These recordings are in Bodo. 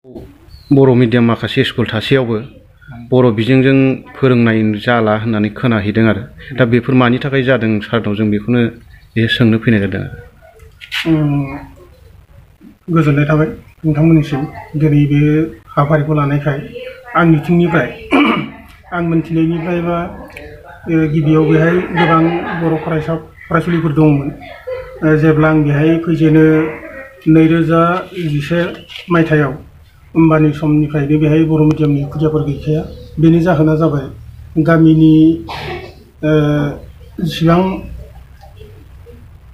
बर' मिडियाम माखासे स्कुल थासेयावबो बर' बिजोंजों फोरोंनाय जाला होननानै खोनाहैदों आरो दा बेफोर मानि थाखाय जादों सारनाव जों बेखौनो सोंनो फैनाय जादों। गोजोननाय थाबाय नोंथांमोननिसिम दिनै बे हाबाफारिखौ लानायखाय आं मिथिंनिफ्राय आं मोनथिनायनिफ्राय बा गिबियाव बेहाय गोबां बर' फरायसालिफोर दंमोन। जेब्ला आं बेहाय फैजेनो 2011 मायथाइयाव होमबानि समनिफ्रायनो बेहाय बर' मिडियामनि खुदियाफोर गैखाया। बेनि जाहोना जाबाय गामिनि जेसेबां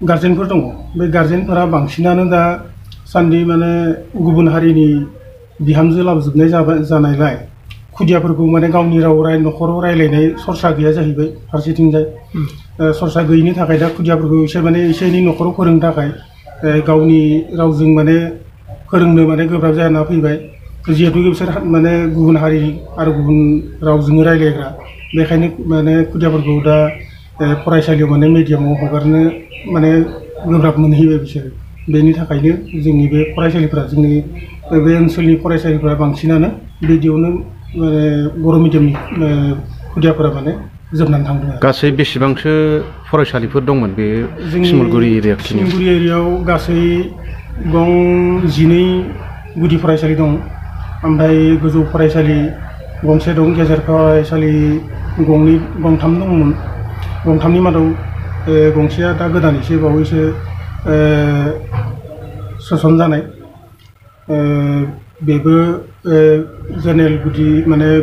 गार्जेनफोर दङ बे गार्जेनफोरा बांसिनानो दा सान्दि माने गुबुन हारिनि बिहामजो लाबोजोबनाय जानायलाय खुदियाफोरखौ माने गावनि न'खराव रायलायनाय सरसा गैया जाहैबाय। फारसेथिंजाय सरसा गैयिनि थाखाय दा खुदियाफोरखौ एसे एनै न'खराव फोरोंनो थाखाय गावनि रावजों माने फोरोंनो माने गोब्राब जाना फैबाय। जिहेतु बिसोर माने गुबुन हारि आरो गुबुन रावजों रायलायग्रा, बेखायनो माने खुदियाफोरखौ दा फरायसालियाव माने मिडियामाव हगारनो माने गोब्राब मोनहैबाय बिसोरो। बेनि थाखायनो जोंनि बे फरायसालिफ्रा जोंनि बे ओनसोलनि फरायसालिफ्रा बांसिनानो बिदियावनो बर' मिडियामनि खुदियाफोरा माने जोबनानै थांदों। गासै बेसेबांसो फरायसालिफोर दंमोन बे सिमलगुरि एरिया? सिमलगुरि एरियायाव गासै 12 गुदि फरायसालि दं, ओमफ्राय गोजौ फरायसालि गंसे दं, गेजेर फरायसालि गंथाम दंमोन। गंथामनि मादाव गंसेया दा गोदान एसे बावैसो सोसनजानाय। बेबो जेनेरेल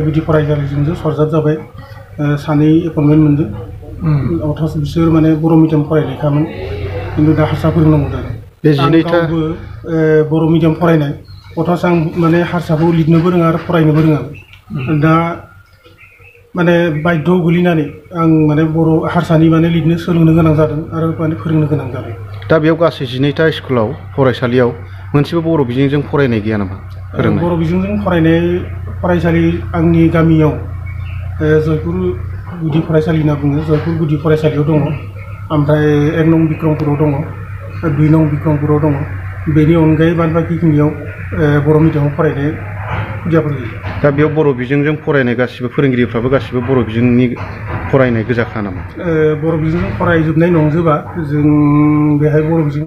गुदि फरायसालिजोंसो सरजाब जाबाय। 2 एपइन्टमेन्ट मोनदों। अथास बिसोर माने बर' मिडियाम फरायनायखामोन, खिन्थु दा हारसा फोरोंनांगौ जादों। बे 12टा बर' मिडियाम फरायनाय, अथास आं माने हारसाखौ लिरनोबो रोङा आरो फरायनोबो रोङा। दा माने बाध्य गोलैनानै आं माने हारसानि माने लिरनो सोलोंनो गोनां जादों आरो माने फोरोंनो गोनां जादों। दा बेयाव गासै 12टा स्कुलाव फरायसालियाव मोनसेबो बर' बिजोंजों फरायनाय गैया नामा? बर' बिजोंजों फरायनाय फरायसालि आंनि गामियाव जयपुर गुदि फरायसालि होनना बुङो, जयपुर गुदि फरायसालियाव दङ। ओमफ्राय 1 नं बिक्रमपुराव दङ, 2 नं बिक्रमपुराव दङ। बेनि अनगायै बाद बाखिखिनियाव बर' मिडियामाव फरायनाय खुदियाफोर गैया। दा बेयाव बर' बिजोंजों फरायनाय गासिबो फोरोंगिरिफ्राबो गासिबो बर' बिजोंनि फरायनाय गोजाखा नामा? बर' बिजोंजों फरायजोबनाय नंजोबा। जों बेहाय बर' बिजों